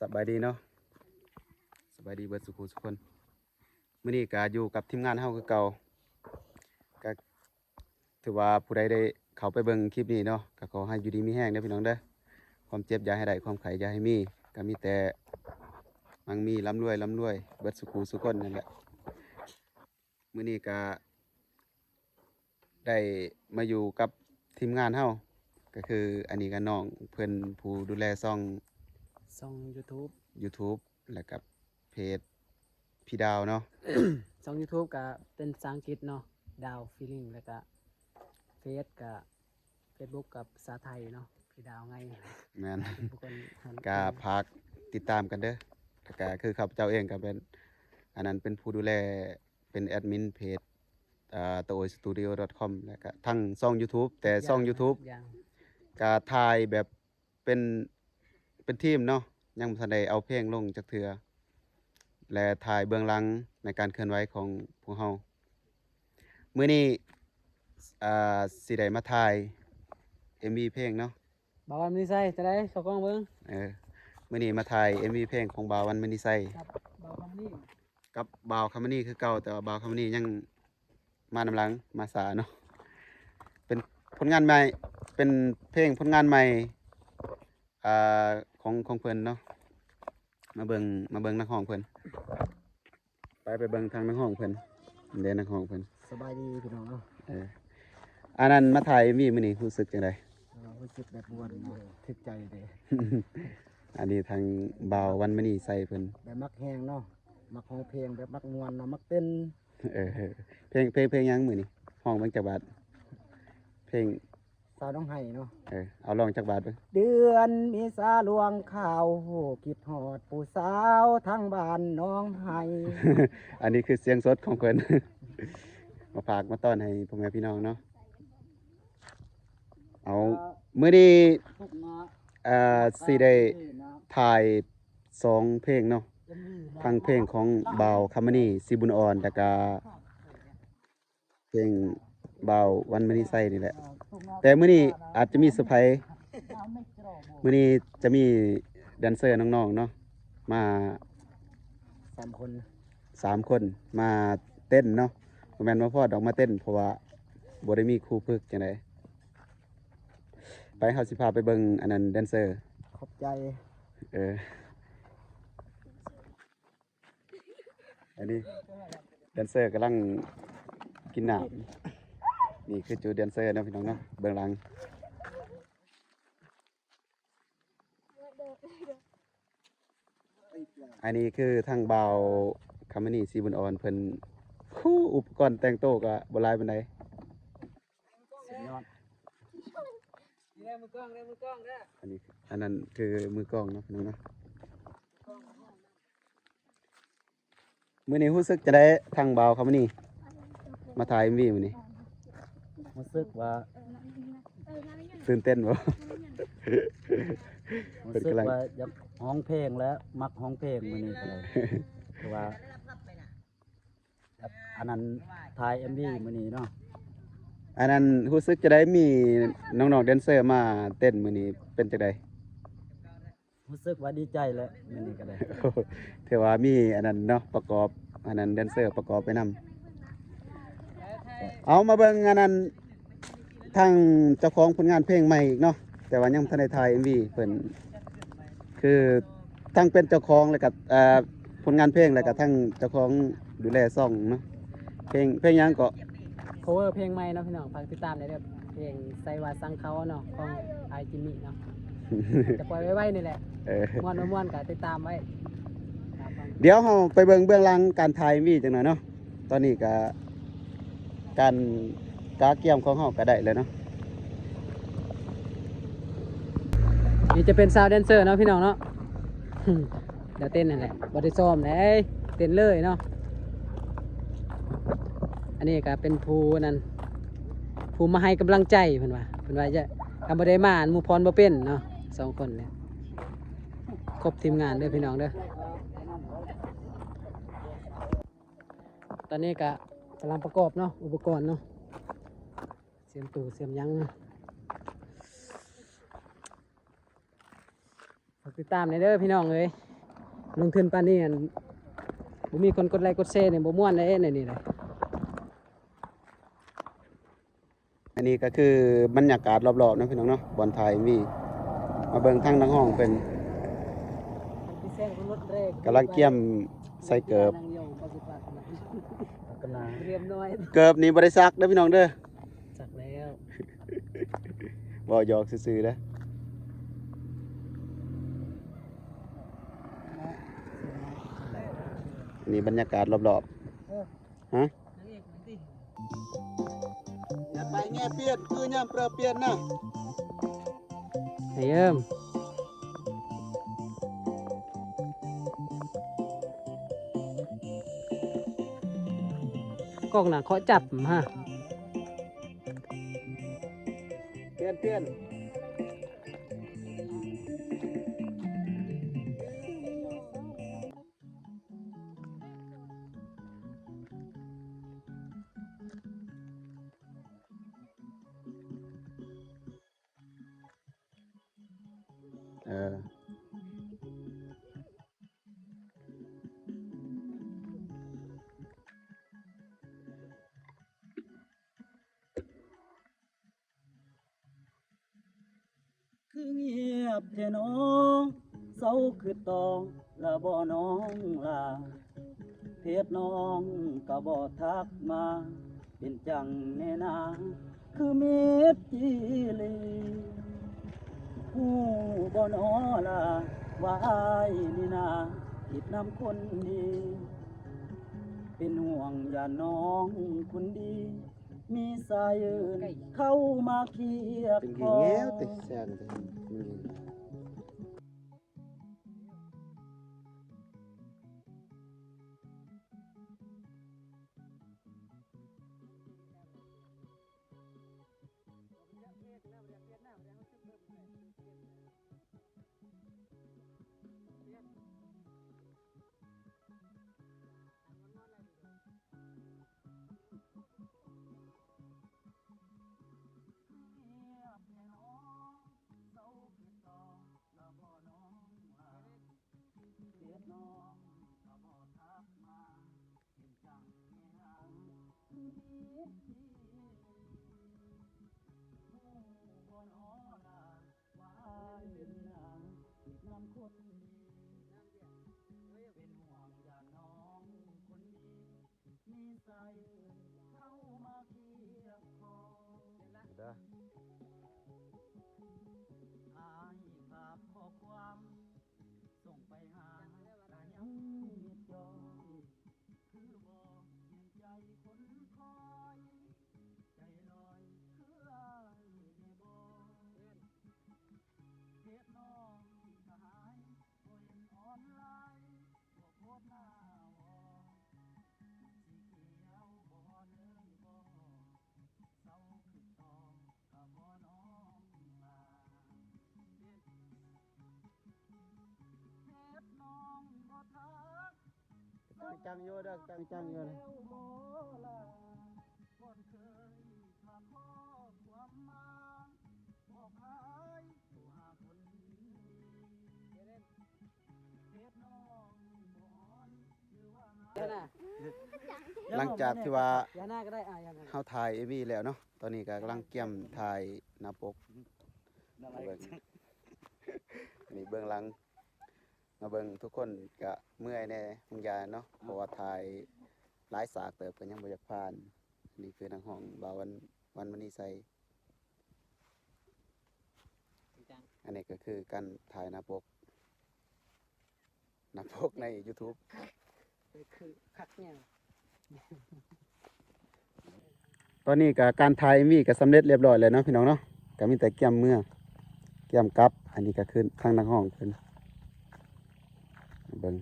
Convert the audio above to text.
ສະບາຍດີເນາະ ສະບາຍດີເບິດສູ່ຄູ່ສູ່ຄົນ. ມື້ນີ້ກະຢູ່ກັບທີມງານເຮົາຄືເກົ່າ ກະຖືວ່າຜູ້ໃດໄດ້ເຂົ້າໄປເບິ່ງຄລິບນີ້ເນາະ ກະຂໍໃຫ້ຢູ່ດີມີແຮງເດີພີ່ນ້ອງເດີ. ຄວາມເຈັບຢ່າໃຫ້ໄດ້ ຄວາມໄຂ້ຢ່າໃຫ້ມີ ກະມີແຕ່ມັ່ງມີ ລ່ຳລວຍ ລ່ຳລວຍເບິດສູ່ຄູ່ສູ່ຄົນນັ້ນແຫຼະ. ມື້ນີ້ກະໄດ້ມາຢູ່ກັບທີມງານເຮົາ ກະຄືອັນນີ້ກະນ້ອງເພິ່ນຜູ້ດູແລຊ່ອງ ຊ່ອງ YouTube YouTube ແລ້ວກະເພຈພີ່ດາວເນາະ. ຊ່ອງ YouTube ກະເປັນພາສາອັງກິດເນາະ ດາວຟີລິ້ງ ແລ້ວກະເຟສກະເຟສບຸກກະພາສາໄທເນາະ ພີ່ດາວໄງ. ແມ່ນ ທຸກຄົນ ກະຝາກຕິດຕາມກັນເດີ. ແລ້ວກະຄືຂ້າພະເຈົ້າເອງກະເປັນ ອັນນັ້ນເປັນຜູ້ດູແລ ເປັນແອດມິນເພຈ ອ່າ Taoy Studio dot com ແລ້ວກະທັງຊ່ອງ YouTube ແຕ່ຊ່ອງ YouTube ກະຖ່າຍແບບເປັນ ເປັນທີມເນາະ ຍັງບໍ່ທັນໄດ້ເອົາເພງລົງຈັກເທື່ອ ແລະ ຖ່າຍເບື້ອງຫຼັງໃນການເຄື່ອນໄຫວຂອງພວກເຮົາ. ມື້ນີ້ ອ່າ ຊິໄດ້ມາຖ່າຍ ເອັມວີ ເພງເນາະ. ບ່າວວັນ ມະນີໄຊ ຈັ່ງໃດ ເຂົ້າກ້ອງເບິ່ງ. ເອີ ມື້ນີ້ມາຖ່າຍ ເອັມວີ ເພງຂອງບ່າວວັນ ມະນີໄຊ ກັບບ່າວຄຳມະນີ ກັບບ່າວຄຳມະນີຄືເກົ່າ ແຕ່ວ່າບ່າວຄຳມະນີຍັງມານຳຫຼັງ ມາຊ້າເນາະ. ເປັນຜົນງານໃໝ່ ເປັນເພງຜົນງານໃໝ່ ອ່າ ຂອງ ຂອງເພິ່ນເນາະ. ມາເບິ່ງ ມາເບິ່ງນັກຮ້ອງເພິ່ນ ໄປ ໄປເບິ່ງທາງນັກຮ້ອງເພິ່ນເດ້ ນັກຮ້ອງເພິ່ນ. ສະບາຍດີພີ່ນ້ອງເນາະ. ເອີ ອັນນັ້ນມາຖ່າຍເອັມວີມື້ນີ້ ຮູ້ສຶກຈັ່ງໃດ? ເອີ ຮູ້ສຶກແບບມ່ວນເນາະ ຖືກໃຈເດ້. ອັນນີ້ທາງບ່າວວັນ ມະນີໄຊ ເພິ່ນ ແບບມັກແຮງເນາະ ມັກຮ້ອງເພງ ແບບມັກມ່ວນເນາະ ມັກເຕັ້ນ. ເອີ ເພງ ເພງ ເພງຫຍັງມື້ນີ້? ຮ້ອງເບິ່ງຈັກບາດ ເພງ ສາວໜອງໄຮ່ເນາະ. ເອີ ເອົາລອງຈັກບາດເບິ່ງ. ເດືອນເມສາລວງຂາວ ຄິດຮອດຜູ້ສາວທາງບ້ານໜອງໄຮ່. ອັນນີ້ຄືສຽງສົດຂອງເພິ່ນ ມາຝາກມາຕ້ອນໃຫ້ພໍ່ແມ່ພີ່ນ້ອງເນາະ. ເອົາ ມື້ນີ້ ເອີ ຊິໄດ້ຖ່າຍສອງເພງເນາະ ທັງເພງຂອງບ່າວຄຳມະນີ ສີບຸນອ່ອນ ແລ້ວກະ ເພງບ່າວວັນ ມະນີໄຊນີ້ແຫຼະ. ແຕ່ມື້ນີ້ອາດຈະມີເຊີໄພ ມື້ນີ້ຈະມີແດນເຊີນ້ອງໆເນາະ ມາສາມຄົນ ສາມຄົນ ມາເຕັ້ນເນາະ. ບໍ່ແມ່ນມາຟ້ອນດອກ ມາເຕັ້ນ ເພາະວ່າບໍ່ໄດ້ມີຄູຝຶກຈັ່ງໃດ. ໄປ ເຮົາຊິພາໄປເບິ່ງອັນນັ້ນແດນເຊີ. ຂອບໃຈ. ເອີ ອັນນີ້ແດນເຊີກຳລັງກິນນ້ຳ. ນີ້ຄືຈຸດແດນເຊີເນາະ ພີ່ນ້ອງເນາະ ເບື້ອງຫຼັງ. ອັນນີ້ຄືທາງບ່າວຄຳມະນີ ສີບຸນອ່ອນ ເພິ່ນ ໂອ້ ອຸປະກອນແຕ່ງໂຕກະບໍ່ຫຼາຍປານໃດ. ສຸດຍອດ. ນີ້ແຫຼະມືກ້ອງເດີ ມືກ້ອງເດີ. ອັນນີ້ ອັນນັ້ນຄືມືກ້ອງເນາະ ພີ່ນ້ອງເນາະ. ມື້ນີ້ຮູ້ສຶກຈັ່ງໃດ ທາງບ່າວຄຳມະນີ ມາຖ່າຍເອັມວີມື້ນີ້? ຮູ້ສຶກວ່າຕື່ນເຕັ້ນບໍ່? ຮູ້ສຶກວ່າຢາກຮ້ອງເພງ ແລະ ມັກຮ້ອງເພງມື້ນີ້ກະເລີຍ ຄືວ່າ ອັນນັ້ນ ຖ່າຍເອັມວີມື້ນີ້ເນາະ. ອັນນັ້ນ ຮູ້ສຶກຈັ່ງໃດ ມີນ້ອງໆແດນເຊີມາເຕັ້ນມື້ນີ້ ເປັນຈັ່ງໃດ? ຮູ້ສຶກວ່າດີໃຈແຫຼະ ມື້ນີ້ກະໄດ້ ຖືວ່າມີອັນນັ້ນເນາະ ປະກອບ ອັນນັ້ນແດນເຊີປະກອບໄປນຳ. ເອົາ ມາເບິ່ງອັນນັ້ນ ທາງເຈົ້າຂອງຜົນງານເພງໃໝ່ອີກເນາະ ແຕ່ວ່າຍັງບໍ່ທັນໄດ້ຖ່າຍເອັມວີເພິ່ນ ຄືທັງເປັນເຈົ້າຂອງ ແລ້ວກະ ເອີ ຜົນງານເພງ ແລ້ວກະທັງເຈົ້າຂອງດູແລຊ່ອງເນາະ. ເພງ ເພງຫຍັງເກາະ? ຄອບເວີເພງໃໝ່ເນາະພີ່ນ້ອງ ຝາກຕິດຕາມໄດ້ເດີ ເພງໃສວ່າສັງເຂົາເນາະ ຂອງອ້າຍຈິມມີ້ເນາະ ຈະປ່ອຍໄວໆນີ້ແຫຼະ. ເອີ ມ່ວນບໍ່ມ່ວນກະຕິດຕາມໄວ້. ດຽວເຮົາໄປເບິ່ງເບື້ອງຫຼັງການຖ່າຍເອັມວີຈັກໜ່ອຍເນາະ. ຕອນນີ້ກະ ການກະກຽມຂອງເຮົາກະໄດ້ແລ້ວເນາະ. ນີ້ຈະເປັນສາວແດນເຊີເນາະພີ່ນ້ອງເນາະ ດຽວເຕັ້ນຫັ້ນແຫຼະ ບໍ່ໄດ້ຊ້ອມໃດ ເຕັ້ນເລີຍເນາະ. ອັນນີ້ກະເປັນຜູ້ນັ້ນ ຜູ້ມາໃຫ້ກຳລັງໃຈ ເພິ່ນວ່າ ເພິ່ນວ່າ ຄັນບໍ່ໄດ້ມາ ໝູ່ພອນບໍ່ເປັນເນາະ ສອງຄົນນີ້ ຄົບທີມງານເດີພີ່ນ້ອງເດີ. ຕອນນີ້ກະກຳລັງປະກອບເນາະ ອຸປະກອນເນາະ ສຽມຕູ້ສຽມຫຍັງ. ຝາກຕິດຕາມແດ່ເດີພີ່ນ້ອງເອີຍ ລົງທຶນປານນີ້ ອັນ ບໍ່ມີຄົນກົດໄລກົດແຊນີ້ ບໍ່ມ່ວນເດ້ ໃນນີ້ເດ້. ອັນນີ້ກໍຄືບັນຍາກາດລອບໆເນາະ ພີ່ນ້ອງເນາະ ບ່ອນຖ່າຍເອັມວີ. ມາເບິ່ງທາງນັກຮ້ອງເພິ່ນ ກຳລັງກຽມໃສ່ເກີບ. ເກີບນີ້ບໍ່ໄດ້ຊັກເດີ້ ພີ່ນ້ອງເດີ້. ຈັກແລ້ວ ເວົ້າຫຍອກຊື່ໆເດີ້. ນີ້ບັນຍາກາດລອບໆ. ຮະ? ຢ່າໄປແງ່ປ່ຽນ ຄືຍາມເປີປ່ຽນນະ. ໄອ້ເອີມ ກ້ອງໜ້າເຄາະຈັບມາ. ປ່ຽນ ປ່ຽນ. ເອີ ຄືງຽບແທ້ນ້ອງ ເຊົາຄຶດຕ້ອງລະບໍ່ນ້ອງລາ ເພດນ້ອງກະບໍ່ທັກມາ ເປັນຈັ່ງແນ່ນາ ຄືມິດຈີ່ຫຼີ ຮູ້ບໍ່ນ້ອລາ ວ່າອ້າຍນີ້ນາ ຜິດນຳຄົນດີ ເປັນຫ່ວງຢ້ານນ້ອງຄົນດີ ມີສາຍອື່ນເຂົ້າມາຄຽບຄອງ. ເປັນຫຍັງແລ້ວແຕ່ແຊງແຕ່ ຕັ້ງຈັງຢູ່ເດີ້ ຕັ້ງຈັງຢູ່. ຫຼັງຈາກທີ່ວ່າເຮົາຖ່າຍເອັມວີແລ້ວເນາະ ຕອນນີ້ກໍກຳລັງກຽມຖ່າຍໜ້າປົກ. ເບິ່ງ ນີ້ເບື້ອງຫຼັງ ມາເບິ່ງທຸກຄົນກະເມື່ອຍແດ່ບາງຢ່າງເນາະ ເພາະວ່າຖ່າຍຫຼາຍສາກເຕີບກໍຍັງບໍ່ຢາກຜ່ານ. ນີ້ຄືນັກຮ້ອງບ່າວວັນ ວັນມະນີໄຊ. ອັນນີ້ກໍຄືການຖ່າຍໜ້າປົກ ໜ້າປົກໃນຢູທູບ. ຄືຄັກແນວ ຕອນນີ້ກໍການຖ່າຍເອັມວີກໍສຳເລັດລຽບລ້ອຍແລ້ວເນາະ ພີ່ນ້ອງເນາະ ກໍມີແຕ່ກຽມເມືອ ກຽມກັບ. ອັນນີ້ກໍຄືທາງນັກຮ້ອງເພິ່ນ ເບິ່ງ